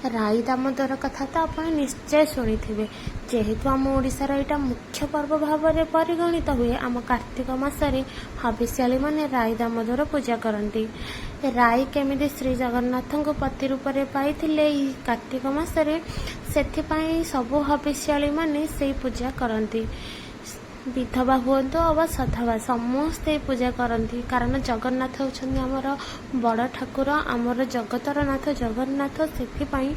ରାଇ ଦାମୋଦର କଥା ତ ଆପଣ ନିଶ୍ଚୟ ଶୁଣିଥିବେ। ଯେହେତୁ ଆମ ଓଡ଼ିଶାର ଏଇଟା ମୁଖ୍ୟ ପର୍ବ ଭାବରେ ପରିଗଣିତ ହୁଏ, ଆମ କାର୍ତ୍ତିକ ମାସରେ ହବିଷ୍ୟାଳିମାନେ ରାଇ ଦାମୋଦର ପୂଜା କରନ୍ତି। ରାଇ କେମିତି ଶ୍ରୀ ଜଗନ୍ନାଥଙ୍କୁ ପତି ରୂପରେ ପାଇଥିଲେ ଏହି କାର୍ତ୍ତିକ ମାସରେ, ସେଥିପାଇଁ ସବୁ ହବିଷ୍ୟାଳିମାନେ ସେଇ ପୂଜା କରନ୍ତି। ବିଧବା ହୁଅନ୍ତୁ ଅବା ସଧବା, ସମସ୍ତେ ପୂଜା କରନ୍ତି, କାରଣ ଜଗନ୍ନାଥ ହେଉଛନ୍ତି ଆମର ବଡ଼ ଠାକୁର, ଆମର ଜଗତର ନାଥ ଜଗନ୍ନାଥ। ସେଥିପାଇଁ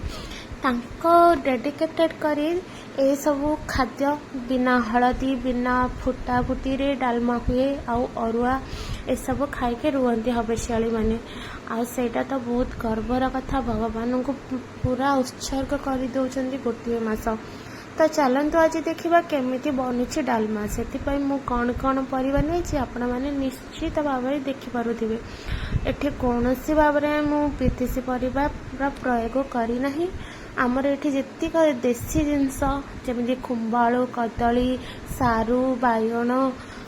ତାଙ୍କ ଡେଡିକେଟେଡ଼ କରି ଏସବୁ ଖାଦ୍ୟ ବିନା ହଳଦୀ, ବିନା ଫୁଟା ଫୁଟିରେ ଡାଲମା ହୁଏ ଆଉ ଅରୁଆ ଏସବୁ ଖାଇକି ରୁହନ୍ତି ହବିଷ୍ୟାଳିମାନେ। ଆଉ ସେଇଟା ତ ବହୁତ ଗର୍ବର କଥା, ଭଗବାନଙ୍କୁ ପୁରା ଉତ୍ସର୍ଗ କରିଦେଉଛନ୍ତି ଗୋଟିଏ ମାସ। ତ ଚାଲନ୍ତୁ ଆଜି ଦେଖିବା କେମିତି ବନୁଛି ଡାଲମା। ସେଥିପାଇଁ ମୁଁ କ'ଣ କ'ଣ ପରିବା ନେଇଛି, ଆପଣମାନେ ନିଶ୍ଚିତ ଭାବରେ ଦେଖିପାରୁଥିବେ। ଏଠି କୌଣସି ଭାବରେ ମୁଁ ବିଦେଶୀ ପରିବାର ପ୍ରୟୋଗ କରିନାହିଁ। ଆମର ଏଠି ଯେତିକ ଦେଶୀ ଜିନିଷ, ଯେମିତି ଖୁମ୍ବ ଆଳୁ, କଦଳୀ, ସାରୁ, ବାଇଗଣ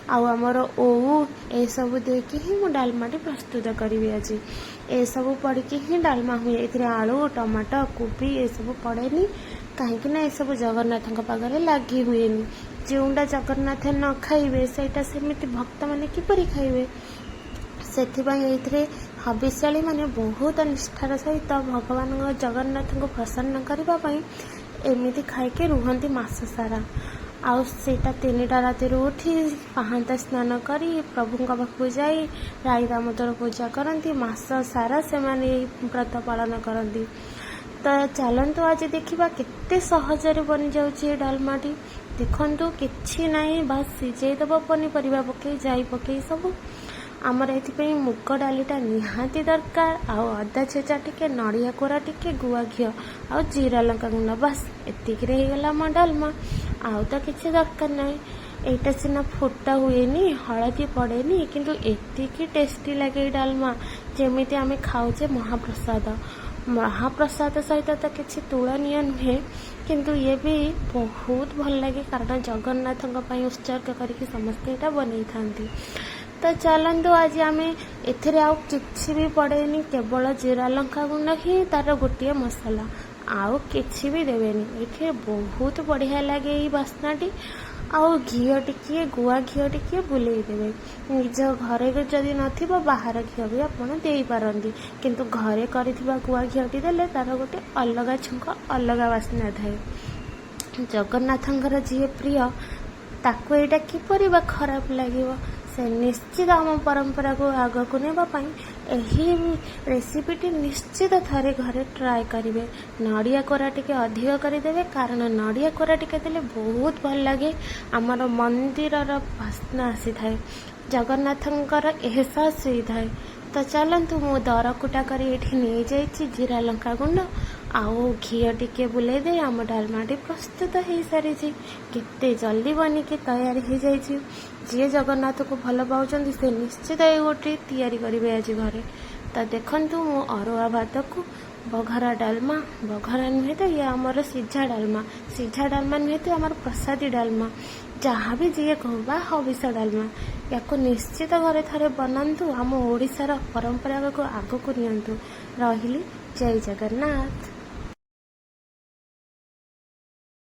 ଆଉ ଆମର ଓଉ, ଏସବୁ ଦେଇକି ହିଁ ମୁଁ ଡାଲମାଟି ପ୍ରସ୍ତୁତ କରିବି ଆଜି। ଏସବୁ ପଡ଼ିକି ହିଁ ଡାଲମା ହୁଏ। ଏଥିରେ ଆଳୁ, ଟମାଟୋ, କୋବି ଏସବୁ ପଡ଼େନି, କାହିଁକି ନା ଏସବୁ ଜଗନ୍ନାଥଙ୍କ ପାଖରେ ଲାଗି ହୁଏନି। ଯେଉଁଟା ଜଗନ୍ନାଥ ନ ଖାଇବେ, ସେଇଟା ସେମିତି ଭକ୍ତମାନେ କିପରି ଖାଇବେ? ସେଥିପାଇଁ ଏଇଥିରେ ହବିଷ୍ୟାଳିମାନେ ବହୁତ ନିଷ୍ଠାର ସହିତ ଭଗବାନଙ୍କ ଜଗନ୍ନାଥଙ୍କୁ ପ୍ରସନ୍ନ କରିବା ପାଇଁ ଏମିତି ଖାଇକି ରୁହନ୍ତି ମାସ ସାରା। ଆଉ ସେଇଟା 3ଟା ରାତିରୁ ଉଠି ପାହାନ୍ତା ସ୍ନାନ କରି ପ୍ରଭୁଙ୍କ ପାଖକୁ ଯାଇ ରାଇ ଦାମୋଦର ପୂଜା କରନ୍ତି। ମାସ ସାରା ସେମାନେ ଏଇ ବ୍ରତ ପାଳନ କରନ୍ତି। ତ ଚାଲନ୍ତୁ ଆଜି ଦେଖିବା କେତେ ସହଜରେ ବନିଯାଉଛି ଏ ଡାଲମାଟି। ଦେଖନ୍ତୁ, କିଛି ନାହିଁ, ବାସ୍ ସିଝେଇ ଦେବ ପନିପରିବା ପକାଇ, ଜାଇ ପକାଇ ସବୁ। ଆମର ଏଥିପାଇଁ ମୁଗ ଡାଲିଟା ନିହାତି ଦରକାର, ଆଉ ଅଦା ଛେଚା ଟିକେ, ନଡ଼ିଆ କୋରା ଟିକେ, ଗୁଆ ଘିଅ ଆଉ ଜିରା ଲଙ୍କା ଗୁଣ୍ଡ। ବାସ୍, ଏତିକିରେ ହେଇଗଲା ଆମ ଡାଲମା। ଆଉ ତ କିଛି ଦରକାର ନାହିଁ। ଏଇଟା ସିନା ଫୁଟା ହୁଏନି, ହଳଦୀ ପଡ଼େନି, କିନ୍ତୁ ଏତିକି ଟେଷ୍ଟି ଲାଗେ ଏଇ ଡାଲମା, ଯେମିତି ଆମେ ଖାଉଛେ ମହାପ୍ରସାଦ। ମହାପ୍ରସାଦ ସହିତ ତ କିଛି ତୁଳନୀୟ ନୁହେଁ, କିନ୍ତୁ ଇଏ ବି ବହୁତ ଭଲ ଲାଗେ, କାରଣ ଜଗନ୍ନାଥଙ୍କ ପାଇଁ ଉତ୍ସର୍ଗ କରିକି ସମସ୍ତେ ଏଇଟା ବନେଇଥାନ୍ତି। ତ ଚାଲନ୍ତୁ ଆଜି ଆମେ ଏଥିରେ ଆଉ କିଛି ବି ପଡ଼େନି, କେବଳ ଜିରା ଲଙ୍କା ଗୁଣ୍ଡ ହିଁ ତାର ଗୋଟିଏ ମସଲା, ଆଉ କିଛି ବି ଦେବେନି। ଏଠି ବହୁତ ବଢ଼ିଆ ଲାଗେ ଏଇ ବାସ୍ନାଟି। ଆଉ ଘିଅ ଟିକିଏ, ଗୁଆ ଘିଅ ଟିକିଏ ବୁଲେଇ ଦେବେ। ନିଜ ଘରେ ଯଦି ନଥିବ, ବାହାର ଘିଅ ବି ଆପଣ ଦେଇପାରନ୍ତି, କିନ୍ତୁ ଘରେ କରିଥିବା ଗୁଆ ଘିଅଟି ଦେଲେ ତାର ଗୋଟେ ଅଲଗା ଛୁଙ୍କ, ଅଲଗା ବାସ୍ନା ଥାଏ। ଜଗନ୍ନାଥଙ୍କର ଯିଏ ପ୍ରିୟ, ତାକୁ ଏଇଟା କିପରି ବା ଖରାପ ଲାଗିବ? ସେ ନିଶ୍ଚିତ ଆମ ପରମ୍ପରାକୁ ଆଗକୁ ନେବା ପାଇଁ ଏହି ରେସିପିଟି ନିଶ୍ଚିତ ଥରେ ଘରେ ଟ୍ରାଏ କରିବେ। ନଡ଼ିଆ କୋରା ଟିକେ ଅଧିକ କରିଦେବେ, କାରଣ ନଡ଼ିଆ କୋରା ଟିକେ ଦେଲେ ବହୁତ ଭଲ ଲାଗେ। ଆମର ମନ୍ଦିରର ବାସ୍ନା ଆସିଥାଏ, ଜଗନ୍ନାଥଙ୍କର ଏହସାସ ହୋଇଥାଏ। ତ ଚାଲନ୍ତୁ, ମୁଁ ଦରକୁଟା କରି ଏଇଠି ନେଇଯାଇଛି ଜିରା ଲଙ୍କା ଗୁଣ୍ଡ ଆଉ ଘିଅ ଟିକେ ବୁଲେଇ ଦେଇ ଆମ ଡାଲମାଟି ପ୍ରସ୍ତୁତ ହେଇସାରିଛି। କେତେ ଜଲ୍ଦି ବନିକି ତୟାର ହେଇଯାଇଛି। ଯିଏ ଜଗନ୍ନାଥକୁ ଭଲ ପାଉଛନ୍ତି, ସେ ନିଶ୍ଚିତ ଏଇ ଗୋଟେ ତିଆରି କରିବେ ଆଜି ଘରେ। ତ ଦେଖନ୍ତୁ, ମୁଁ ଅରୁଆ ଭାତକୁ ବଘରା ଡାଲମା, ବଘରା ନୁହେଁ ତ, ଇଏ ଆମର ସିଝା ଡାଲମା, ସିଝା ଡାଲମା ନୁହେଁ ତ, ଆମର ପ୍ରସାଦୀ ଡାଲମା, ଯାହା ବି ଯିଏ କହୁ ବା ହବିଷ ଡାଲମା, ୟାକୁ ନିଶ୍ଚିତ ଘରେ ଥରେ ବନାନ୍ତୁ। ଆମ ଓଡ଼ିଶାର ପରମ୍ପରାକୁ ଆଗକୁ ନିଅନ୍ତୁ। ରହିଲି, ଜୟ ଜଗନ୍ନାଥ।